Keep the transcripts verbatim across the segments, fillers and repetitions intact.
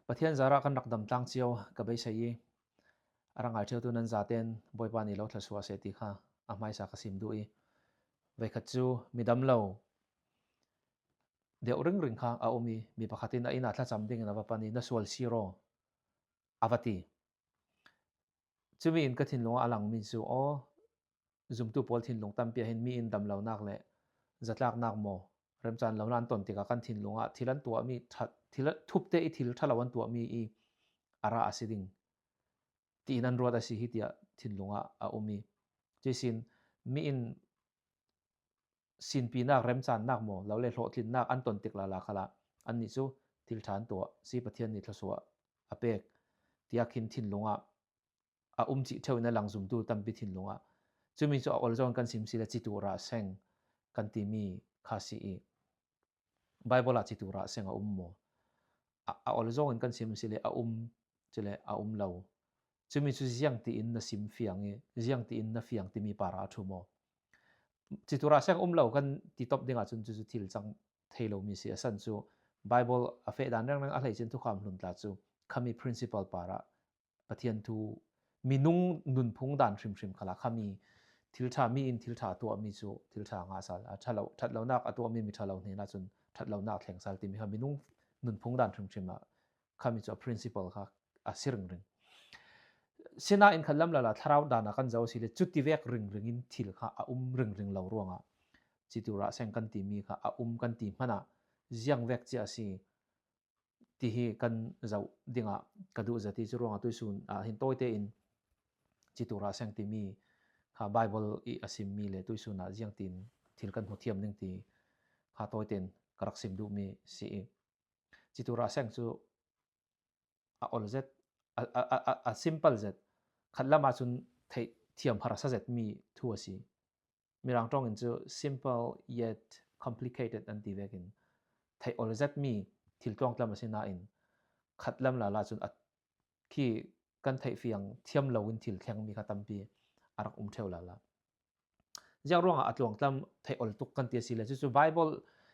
Pathian zarah kan rak dam tlang cio ka beisei i, a rang ngaihṭheutu nan zaten Bawipa nih lo thluasuah seh ti kha a hmaisa ka sim duh i, veikhat cu midam lo deuh ringring kha a um i, mi pakhat in a inn ah thlacam dingin a va pan i, "Na sual sir aw," a va ti. Cumi in ka thinlungah a langmi cu, aw, zumtu pawl thinlung tampi ah hin mi in damlonak le zatlaknak maw, remcaan lonak an ton tikah kan thinlungah thil an tuahmi ṭha, thil thupte i thil ṭha lo an tuahmi i a ra a si ding tiin an ruat a si hi tiah thinlungah a um i, cuihsin mi in sinpinak, remcaannak maw, lo le hlawhtlinnak an ton tik lala khalah annih cu thil ṭha an tuah si, Pathian nih thluasuah a pek tiah khin thinlungah a um cih ṭheuh in a lang zumtu tampi thinlungah. Cumi cu a ol zongin kan sim si le citu rah seng kan timi kha si i, Baibal ah citu rah seng a um maw? A, a ol zongin kan sim si le a um, cule a um lo. Cumi cu ziangtiin na sim fiang i, ziangtiin na fiang timi parah a ṭhu maw? Citu rah seng um lo kan ti top dingah cun cucu thil cang thei lomi si. A san cu Baibal a feh dan rengreng a hleice in thukham hlun tla cu khami principle parah Pathian thu, minung nunphung dan hrimhrim khalah khami thil ṭha, mi in thil ṭha a tuahmi cu thil ṭha ngah sal, a ṭha lo, ṭhat lonak a tuahmi mi ṭha lo hnenah cun ṭhat lonak thleng sal timi kha minung nunphung dan hrimhrim ah khami cu a principle kha a si ringring. Sinain khat lam lala thlarau dan ah kan zoh a si le, cuti vek ringring in thil kha a um ringring lo ruangah citu rah seng kan timi kha a um kan ti hmanh ah ziang vek cia a si ti hi kan zoh dingah ka duh zat i, cu ruangah tuisun ah hin tawite in citu rah seng timi kha Baibal i a simmi le tuisun ah ziangtin thil kan hmu thiam ding ti kha tawite in ka rak sim duhmi si i, citu rah seng cu a ol zet, a, a, a, a, a simple zet, khat lam ahcun theih thiam harsa zetmi thu a si. Mirang ṭawng in cu simple yet complicated an ti vekin theih ol zetmi thil tluangtlam a si nain khat lam lala cun a khi kan theih fiang thiam loin thil thlengmi kha tampi a rak um ṭheu lala. Ziang ruangah a tluangtlam theih ol tuk kan ti a si le, cucu Baibal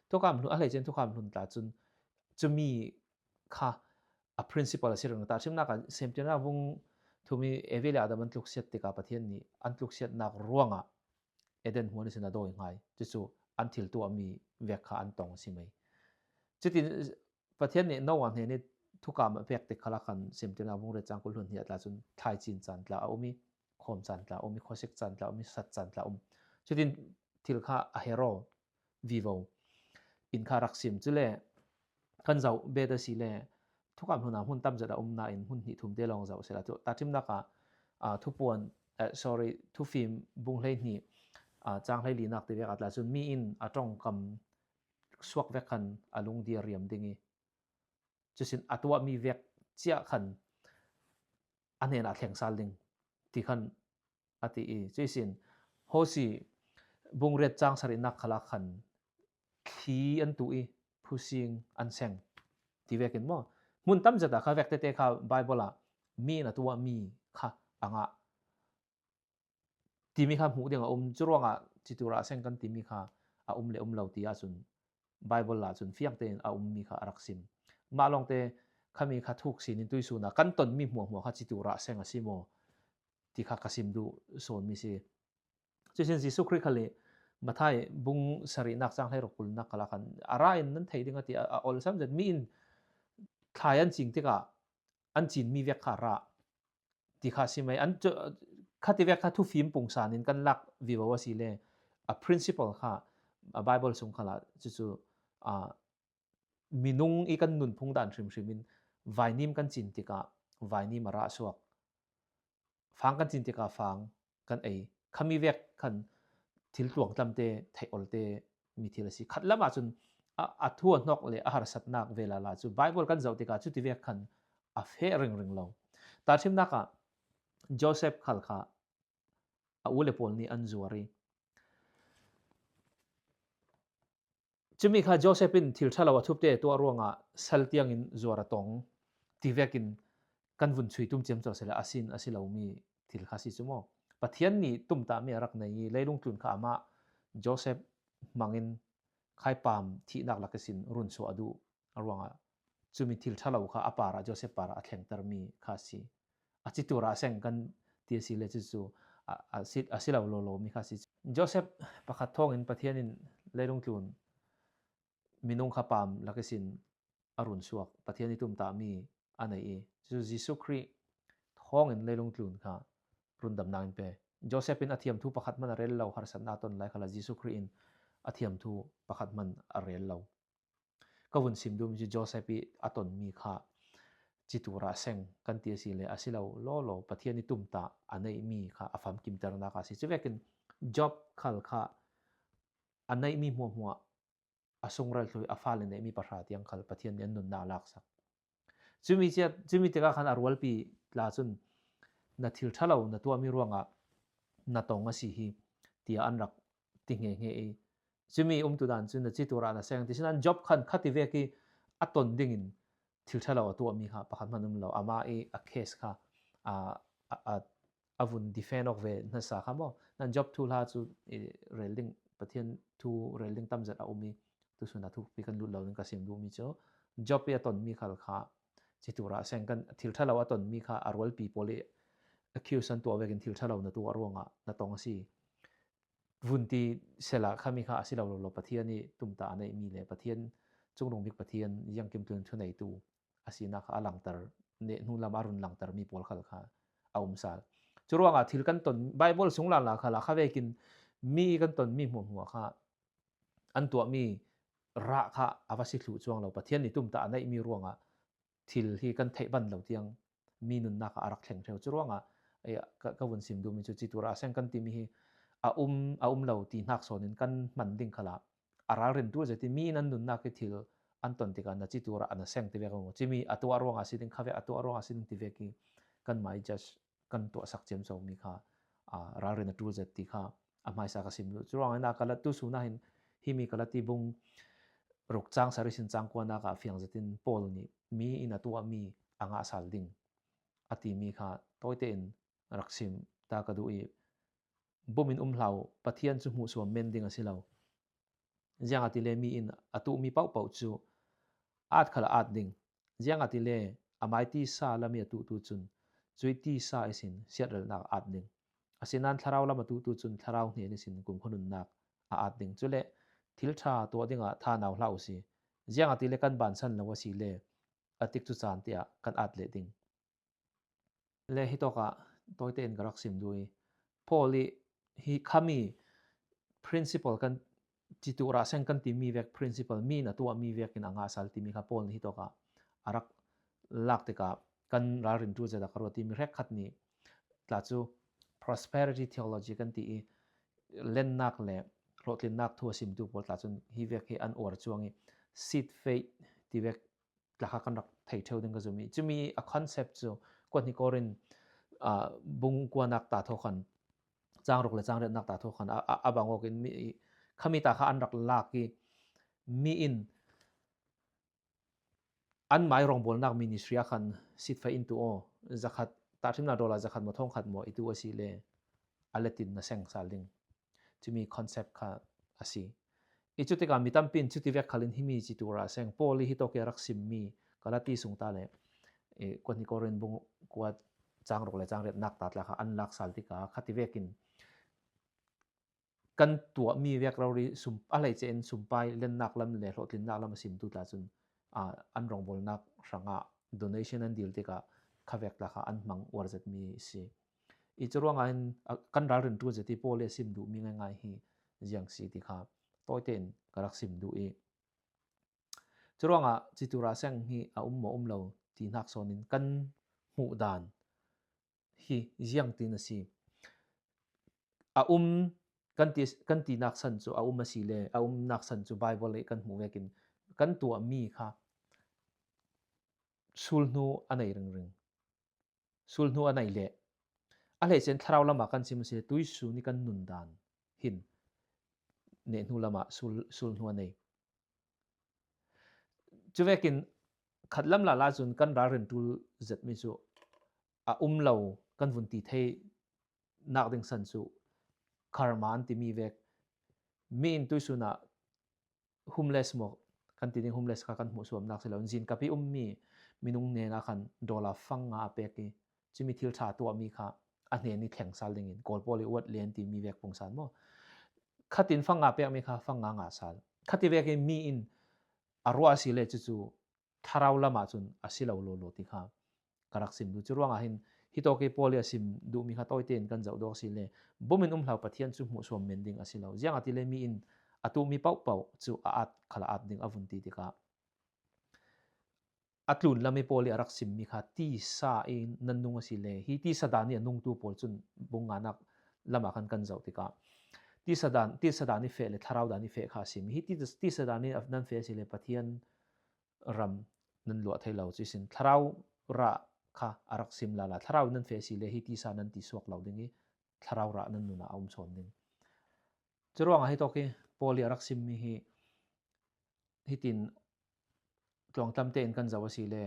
thukham hlun, a hleice in thukham hlun tla cun cumi kha a principle a si ringring. Tahṭhimnak ah Semtirnak bung thum i Evi le Adam an tluksiat tikah Pathian nih an tluksiatnak ruangah Eden huan ihsin a dawi hngai. Cucu an thil tuahmi vek kha an tong a si mai. Cutin Pathian nih Noah hnen i thukam a pek tik khalah khan Semtirnak bung riat cang kul hlun hnih ah tla cun thlai cin caan tla a um i, khawm caan tla a um i, khuasik caan tla a um i, sat caan tla a um. Cutin thil kha a her aw vivo in kha rak sim. Cule kan zoh bet a si le, thukham hlun ah hmun tam zet a um nain hmun hnih thum te lawng zoh sehla, tahṭhimnak ah, ah, Thupuan, eh, sorry, Thufim bung hleihnih, ah, cang hleilinak ti vek ah tla cun mi in a ṭongkam suak vek khan a lungdi a riam ding i, cusin a tuahmi vek cia khan a hnenah thleng sal ding ti khan a ti i, cuihsin Hosi bung riat cang sarihnak khalah khan thli an tuh i phusing an seng ti vekin maw, hmun tam zet ah kha vek tete kha Baibal ah mi in a tuahmi kha a ngah timi kha hmuh ding a um. Cu ruangah citu rah seng kan timi kha a um le um lo ti ahcun Baibal ah cun fiang tein a ummi kha a rak sim. Mah lawngte khami kha thuk sin in tuisun ah kan tonmi hmuahhmuah kha citu rah seng a si maw ti kha ka sim duh sawnmi si. Cuihsin Jesuh Khrih khal i Matthai bung sarihnak cang hleiruk kulnak khalah khan a ra in nan thei ding a ti, a, a olsam zet mi in thlai an cing tikah an cinmi vek kha a ra ti kha a si mai. An cu, khati vek kha thufim pungsan in kan lak vivo a si le, a principle kha a Baibal sung khalah cucu, a, minung i kan nunphung dan hrimhrim in vainim kan cin tikah vainim a rah suak, fang kan cin tikah fang kan ei. Khami vek khan thil tluangtlamte, theih olte mi thil a si. Khat lam ahcun a, a thu a hnawk le a harsatnak ve lala cu Baibal kan zoh tikah cuti vek khan a feh ringring lo. Tahṭhimnak ah Joseph khal kha a u le pawl nih an zuar i, cumi kha Joseph in thil ṭha lo a thupte tuah ruangah sal tiangin zuar a tong ti vekin kan vun chuih tum ciamco sehla, a sin a si lomi thil kha si cu maw? Pathian nih tumtahmi a rak nei i, leilung tlun kha amah Joseph hmangin khaipam thihnak lak ihsin run suah a duh ruangah Cumi thil ṭha lo kha a parah, Joseph parah a thlengtermi kha a si. A citur a seng kan ti a si le, cucu a, a si, a si lo lawlaw mi kha a si. Joseph pakhat thawngin Pathian in leilung tlun minung kha paam lak ihsin a run suak, Pathian i tumtahmi a nei i, cu Jesuh Khrih thawngin leilung tlun kha rundamnak in pe. Joseph in a thiamthu pakhat hman a rel lo, harsatna a ton lai khalah Jesuh Khrih in a thiamthu pakhat hman a rel lo. Ka vun sim duhmi cu Joseph i a tonmi kha citur a seng kan ti a si le, a si lo lawlaw Pathian i tumtah a neihmi kha a famkimternak a si. Cuvekin Job khal kha a neihmi hmuahhmuah a sung ralthui a fale neihmi pahra tiang khal Pathian nih an nunnak laksak. Cumi cia, cumi tikah khan a rualpi tla cun na thil ṭha lo na tuahmi ruangah na tong a si hi, tiah an rak ti nghe nghe i. Cumi umtu dan cun na citur ah na seng ti. Sinan Job khan khati vek i a ton dingin thil ṭha lo a tuahmi kha pakhat hman um lo. Amah i a case kha a, a, a, a vun defend awk ve hmasa kha maw? Nan Job thuhla cu i rel ding, Pathian thu rel ding tamzet a um i, tusun a thupi kan lut lo ding ka sim duhmi cu Job i a tonmi khal kha citur a seng kan thil ṭha lo a tonmi kha a rualpi pawl i accuse an tuah vekin thil ṭha lo na tuah ruangah na tong a si. Vun ti sela khami kha a si lo lawlaw Pathian i tumtah a neihmi le Pathian, Cungrung Bik Pathian, Ziangkim Tlun thuneitu a sinak kha a langter, neh hnu lam a run langtermi pawl khal kha a um sal. Curuangah thil kan ton, Bible sung lala khalah kha vekin mi kan tonmi hmuahhmuah kha an tuahmi rah kha a va si thluh cuang lo. Pathian i tumtah a neihmi ruangah thil hi kan theih ban lo tiang mi nunnak ah a rak thleng ṭheu. Curuangah ei, ka, ka vun sim duhmi cu citur a seng kan timi hi a um, a um lo ti hnak sawnin kan hman ding khalah a ralrin ṭul zet i mi in an nunnak i thil an ton tikah na citur ah na seng ti vek maw? Cimi a tuah ruangah si ding, kha vek a tuah ruangah si ding ti vek i kanmah i judge kan tuahsak ciamcomi kha, aa, ralrin a ṭul zet ti kha a hmaisa ka sim duh. Curuangah Galati, tu sunah hin himi Galati bung ruk cang sarih sin cang kuanak ah fiang zetin Paul nih mi in a tuahmi a ngah sal ding a timi kha tawite in rak sim ta ka duh i, bum in um hlah uh, Pathian cu hmuhsuam men ding a si lo. Ziangahtile mi in a tuhmi paohpaoh cu at khal a at ding. Ziangahtile amai tisa lam i a tuhtu cun cuih tisa ihsin siatrelhnak a at ding. Asinain thlarau lam a tuhtu cun thlarau hnen ihsin kumkhua nunnak a at ding. Cule thil ṭha tuah dingah thanau hlah u si. Ziangahtile kan bansan lo a si le a tikcu caan tiah kan at leh ding. Le hitawkah tawite in ka rak sim duh i, Paul i hi khami principle kan citur a seng kan timi vek principle, mi in a tuahmi vekin a ngah sal timi kha Paul nih hitawkah a rak lak tikah kan ralrin ṭul zet ah ka ruat timi hrekkhat nih tla cu prosperity theology kan ti i, lennak le hlawhtlinnak thu a simtu pawl tla cun hi vek hi an uar cuang i, seed faith ti vek tla kha kan rak thei ṭheu ding ka zum i, cumi a concept cu kuat hnih Korin, aa, bung kuanak ta thawkhan, cang ruk le cang riatnak ta thawkhan a, a, a bang awk in mi, khami ta kha an rak lak i, mi in an mai rawngbawlnak ministry ah khan seed faith in tuah aw, zakhat, tahṭhimnak dollar zakhat maw thawngkhat maw i tuh a si le a letin na seng sal ding. Cumi concept kha a si. I cutikah mi tampi in cuti vek khalin himi citur a seng Paul i hitawk i a rak simmi Galati sung ta le, i, kuat hnih Korin bung kuat cang ruk le cang riatnak ta tla kha an lak sal tikah khati vekin kan tuahmi vek rori sum, a hleice in sumpai lennak lam le hlawhtlinnak lam a simtu tla cun, aa, an rawngbawlnak hrangah donation an dil tikah kha vek tla kha an hmang uar zetmi si. I curuangah hin, a, kan ralrin ṭul zet i Paul i a sim duhmi ngaingai hi ziang si ti kha tawite in ka rak sim duh i, curuangah citur a seng hi a um maw um lo ti hnak sawnin kan hmuh dan hi ziangtin a si. A um kan ti, kan tinak san cu a um a si le a umnak san cu Bible i kan hmuh vekin kan tuahmi kha sulhnu a nei ringring. Sulhnu a nei le a hleice in thlarau lamah kan sim a si le tuisun i kan nundan hin nehhnu lamah sul, sulhnu a nei. Cuvekin khat lam lala cun kan ralrin ṭul zetmi cu a um lo kan vun ti thei nak ding san cu karma an timi vek, mi in tuisun ah homeless maw, kan ti ding homeless kha kan hmuhsuamnak si lo, zin kap i ummi minung hnenah khan dollar fang nga a pek i, cumi thil ṭha tuahmi kha a hnen i thleng sal dingin Kawl pawl i uat lian ti mi vek pungsan maw? Khatin fang nga pekmi kha fang nga nga sal. Khati vekin mi in a ruah a si le cucu thlarau lamah cun a si lo lawlaw ti kha ka rak sim duh. Curuangah hin hitawk i Paul i a sim duhmi kha tawite in kan zoh dawk si le, bumin um hlau Pathian cu hmuhsuam men ding a si lo. Ziangahtile mi in a tuhmi pohpoh cu a at khal a at ding a vun ti tikah, a tlunlam i Paul i a rak simmi kha tisa i nan nung a si le, hi tisa dan i a nungtu pawl cun bung nganak lamah khan kan zoh tikah, tisa dan, tisa dan i feh le thlarau dan i feh kha a sim. Hi ti-, tisa dan i nan feh a si le Pathian ram nan luah thei lo. Cuihsin thlarau rah kha a rak sim lala, thlarau i nan feh a si le hi tisa nan ti suak lo ding i thlarau rah nan nunah a um sawn ding. Curuangah hitawk i Paul i a rak simmi hi hitin tluangtlam tein kan zoh a si le,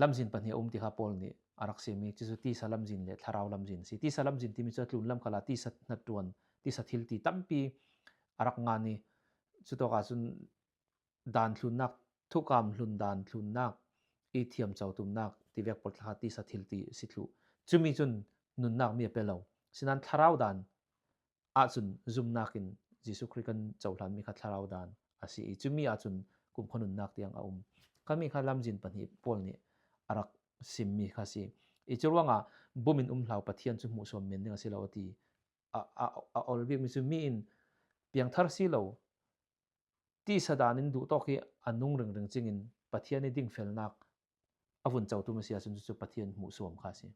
lamzin pahnih a um ti kha Paul nih a rak simmi, cucu tisa lamzin le thlarau lamzin a si. Tisa lamzin timi cu a tlunlam khalah tisa hnattuan, tisa thilti tampi a rak ngan i, cutawkah cun dan thlunnak, thukam hlun dan thlunnak, i thiamco tumnak tivek pawl kha tisa thilti a si thluh. Cumi cun nunnak mi a pe lo. Sinan thlarau dan ahcun zumnak in Jesuh Khrih kan cohlanmi kha thlarau dan a si i, cumi ahcun kumkhua nunnak tiang a um. Khami kha lamzin pahnih Paul nih a rak simmi kha si. I curuangah bumin um hlau Pathian cu hmuhsuam men ding a si lo a ti. A, a, a ol bikmi cu mi in piangthar si lo, tisa dan in duhtawk hi a nung ringring cingin Pathian i dingfelnak a vun co tum a si ahcun cucu Pathian hmuhsuam kha a si.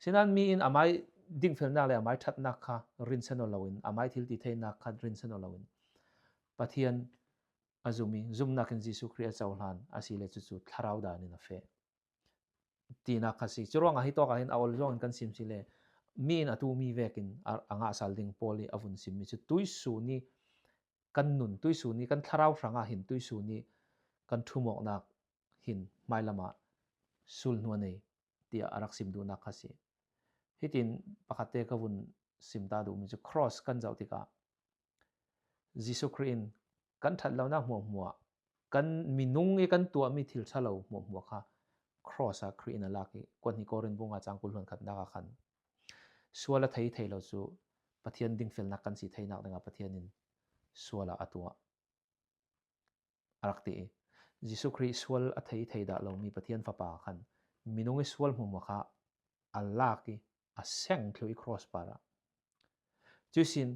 Sinan mi in amai dingfelnak le amai ṭhatnak kha rinsan aw loin, amai thilti theinak kha rinsan aw loin, Pathian a zum i, zumnak in Jesuh Khrih a cohlan a si le cucu thlarau dan in a feh tinak kha si. Curuangah hitawk ah hin a ol zongin kan sim si le, mi in a tuhmi vekin a, a ngahsal ding Paul i a vun simmi cu tuihsun i kan nun, tuihsun i kan thlarau hrangah hin tuihsun i kan ṭhumawknak hin hmailamah sulhnuah nei tiah a rak sim duhnak kha si. Hitin pakhatte ka vun sim ta duhmi cu cross kan zoh tikah Jesuh Khrih in kan ṭhat lonak hmuahhmuah, kan minung i kan tuahmi thil ṭha lo hmuahhmuah kha cross ah Khrih in a lak i, kuat hnih Korin bung nga cang kul hluan khatnak ah khan sual a thei thei lo cu Pathian dingfelnak kan si theinak dingah Pathian in sual ah a tuah a rak ti i, Jesuh Khrih sual a thei thei dah lomi Pathian Fapa khan minung i sual hmuahhmuah kha a lak i a seng thluh i cross parah. Cuihsin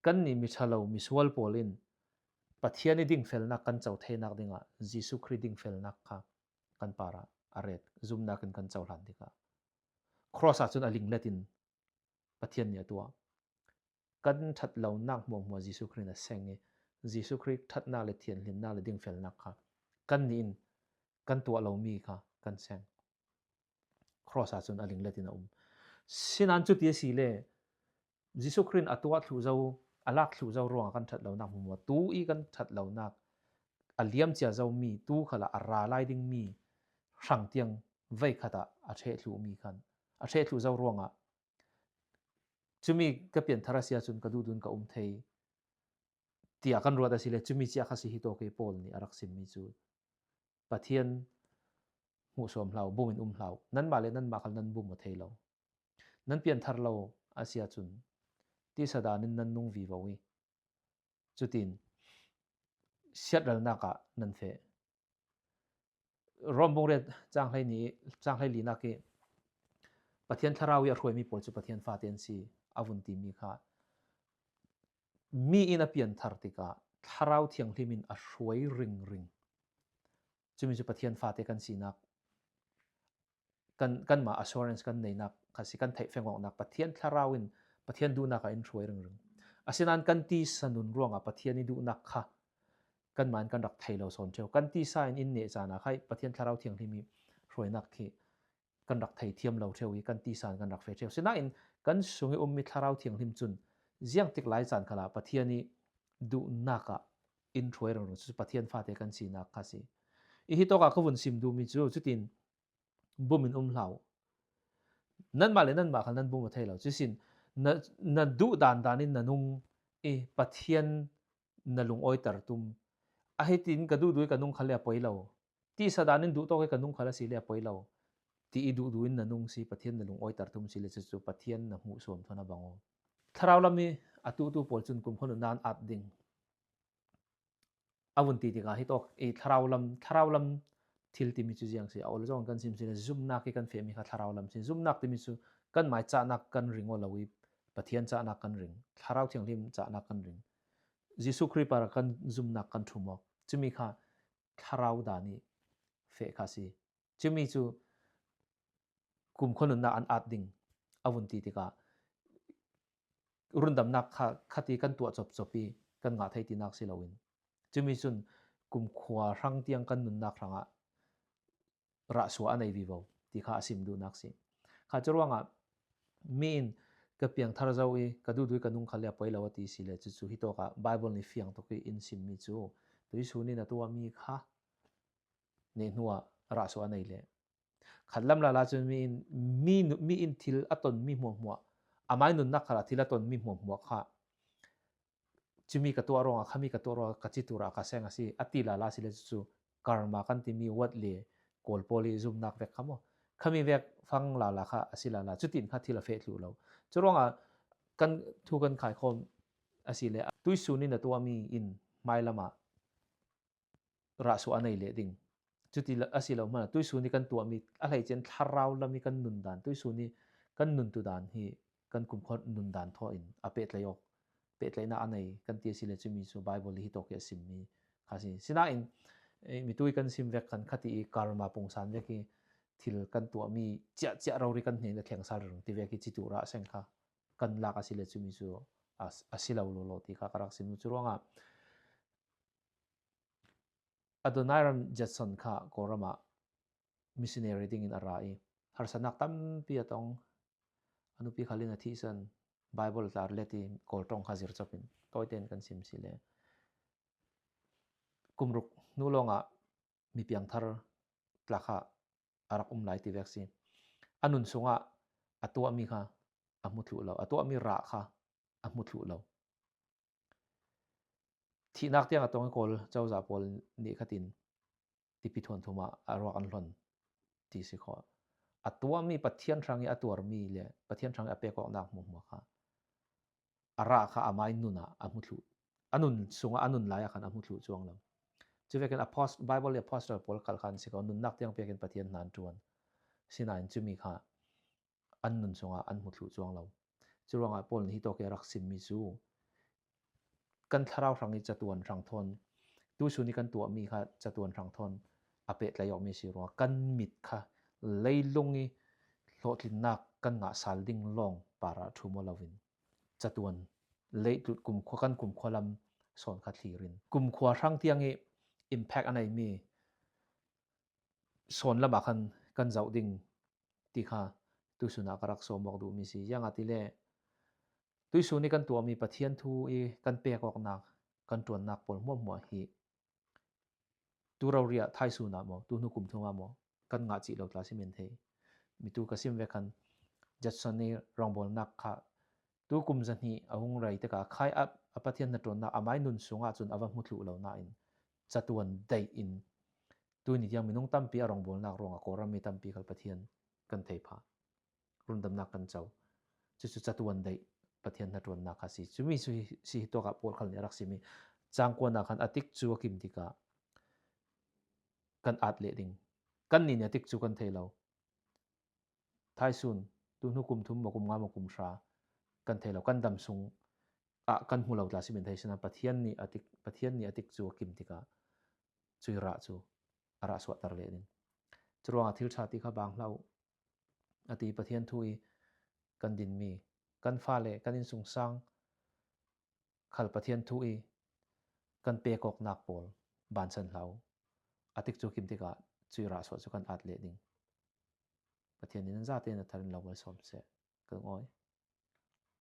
kannih miṭha lo misual pawl in Pathian i dingfelnak kan co theinak dingah Jesuh Khrih dingfelnak kha kan parah a ret, zumnak in kan cohlan tikah cross ahcun a linglet in Pathian nih a tuah. Kan ṭhat lonak hmuahhmuah Jesuh Khrih in a seng i, Jesuh Khrih ṭhatnak le thianhlimnak le dingfelnak kha kannih in kan tuah lomi kha kan seng. Cross ahcun a linglet in a um. Sinan cuti a si le, Jesuh Khrih in a tuah thluh zo, a lak thluh zo ruangah kan ṭhat lonak hmuahhmuah, tu i kan ṭhat lonak, a liamcia zomi, tu khalah a ra lai dingmi hrang tiang veikhat ah a ṭheh thluhmi khan, a ṭheh thluh zo ruangah cumi ka pianthar a si ahcun ka duhdun ka um thei, tiah kan ruat a si le, cumi cia kha si hi tawk i Paul nih a rak simmi cu Pathian hmuhsuam hlau, bumin um hlau, nanmah le nanmah khal nan bum aw thei lo. Nan pianthar lo a si ahcun tisa dan in nan nung vivo i, cutin siatralnak ah nan feh. Rom bung riat cang hlei ni, cang hlei linak i Pathian Thlarau i a hruaimi pawl cu Pathian fate an si a vun timi kha mi in a pianthar tikah Thlarau Thianghlim in a hruai ringring. Cumi cu Pathian fate kan sinak, kan, kanmah assurance kan neinak kha si, kan theih fengawknak Pathian Thlarau in Pathian duhnak ah in hruai ringring. Asinan kan tisa nun ruangah Pathian i duhnak kha kanmah in kan rak thei lo sawn ṭheu. Kan tisa in in neh caan ah khai Pathian Thlarau Thianghlim i hruainak khi kan rak thei thiam lo ṭheu i kan tisa in kan rak feh ṭheu. Sinain kan sung i ummi Thlarau Thianghlim cun ziangtik lai caan khalah Pathian i duhnak ah in hruai ringring cu Pathian fate kan sinak kha si. I hi tawkah ka vun sim duhmi cu cutin bumin um hlau. Nanmah le nanmah khal nan bum aw thei lo. Cuihsin na, na duh dandan in na nung i Pathian na lungawiter tum, A hitin ka duhdui ka nung khal le a poi lo. Tisa danin duhtawk hi ka nung khal a si le a poi lo. Ti i duhduin na nung si, Pathian na lungawitar tum si le cucu Pathian na hmuh suam thawn a bang aw. Thlarau lam i a tuhtu pawl cun kumkhua nunnak an at ding. A vun ti tikah hitawk i thlarau lam, thlarau lam thil timi cu ziang si, a ol zong kan sim si le, zumnak i kan fehmi kha thlarau lam si. Zumnak timi cu kanmai cahnak kan ring aw lo i Pathian cahnak kan ring, Thlarau Thianghlim cahnak kan ring. Jesuh Khrih parah kan zumnak kan ṭhum aw. Cumi kha thlarau dan i feh kha si. Cumi cu kumkhua nunnak an at ding a vun ti tikah rundamnak kha khati kan tuah copcop i kan ngah thei tinak si loin, cumi cun kumkhua hrang tiang kan nunnak hrangah rahsuah a nei vivo ti kha a sim duhnak si. Kha curuangah mi in ka piangthar zo i ka duhdui ka nung khal le a poi lo a ti si le, cucu hitawkah Bible nih fiang tuk i in simmi cu tuisun in a tuahmi kha nih hnuah rahsuah a nei le. Khat lam lala cun mi in, mi, mi in thil a tonmi hmuahhmuah, amai nunnak khalah thil a tonmi hmuahhmuah kha cumi ka tuah ruangah, khami ka tuah ruangah ka ci turah ka seng a si, a ti lala si le cucu karma kan timi wat le kawl pawl i zumnak vek kha maw? Khami vek fang lala kha a si lala, cutin kha thil a feh thluh lo. Curuangah kan thu kan khaikhawm a si le, tuisun in a tuahmi in hmailamah rahsuah a nei leh ding. Cuti a si lo hmanh, tuisun i kan tuahmi a hleice in thlarau lam i kan nundan, tuisun i kan nuntu dan hi kan kumkhua nundan thaw in a pehtlaih awk, pehtlaihnak a nei kan ti a si le, cumi cu Bible i hitawk i a simmi kha si. Sinain, eh, mitu i kan sim vek khan khati i karma pungsan vek i thil kan tuahmi ciahciah rori kan hnen a thleng sal ring ti vek i citu rah seng kha kan lak a si le, cumi cu a, a si lo lawlaw ti kha ka rak sim. Curuangah Adoniram Judson kha Kawlram ah missionary dingin a ra i, harsatnak tampi a tong. A nupi khal in a thihsan, Bible tlar let i Kawl ṭong kha zir cop in tawite in kan sim si le. Kum ruk hnu lawngah mi piangthar tla kha a rak um lai ti vek si. A nun sungah a tuahmi kha a hmu thluh lo, a tuahmi rah kha a hmu thluh lo. Thihnak tiang a tong i Kawl cozah pawl nih khatin tipi thuanthum ah a ruak an hlon ti si kho. A tuahmi Pathian hrang i a tuarmi le Pathian hrang i a pek awknak hmuahhmuah kha a rah kha amai nun ah a hmu thluh. A nun sungah a nun lai ah khan a hmu thluh cuang lo. Cuvekin apost-, Bible i apostle pawl kal khan si kho, nunnak tiang pekin Pathian hna an ṭuan. Sinain cumi kha an nun sungah an hmu thluh cuang lo. Curuangah Paul nih hitawk i a rak simmi cu kan thlarau hrang i catuan hrang thawn, tuisun i kan tuahmi kha catuan hrang thawn a pehtlaih awkmi si ruangah kan mit kha leilung i hlawhtlinnak kan ngah sal ding lawng parah ṭhum aw loin catuan leitlut kumkhua, kan kumkhua lam sawn kha thlir in kumkhua hrang tiang i impact a neimi sawn lamah khan kan zoh ding ti kha tuisun ah ka rak sawm awk duhmi si. Ziangahtile tuisun i kan tuahmi Pathian thu i kan pek awknak, kan ṭuannak pawl hmuahhmuah hi tu rori ah thaisun ah maw, tu hnu kum thum ah maw, kan ngah cih lo tla si men thei. Mitu ka sim ve khan Judson i rawngbawlnak kha tu kum zahnih a hung rei tikah khai a, a Pathian hnaṭuannak amai nun sungah cun a va hmu thluh lo nain catuan daih in tuni tiang minung tampi a rawngbawlnak ruangah Kawlram mi tampi khal Pathian kan thei phah. Rundamnak kan co. Cucu catuan daih Pathian hnaṭuannak kha si. Cumi si, si hi tuakah Paul khal nih a rak simi cangkuan ah khan a tikcu a kim tikah kan at leh ding. Kannih nih a tikcu kan thei lo. Thaisun, tu hnu kum thum maw, kum nga maw, kum hra kan thei lo. Kan dam sung ah kan hmu lo tla si men thei sina Pathian nih a tik, Pathian nih a tikcu a kim tikah cui rah cu a rah suahter leh ding. Curuangah thil ṭha ti kha bang hlah uh a ti. Pathian thu i kan dinmi, kan fale, kan innsungsang khal Pathian thu i kan pek awknak pawl bansan hlah uh. A tikcu kim tikah cui rah suah cu kan at leh ding. Pathian nih nan zate na thar in lo malsawm seh. Ka lungawi.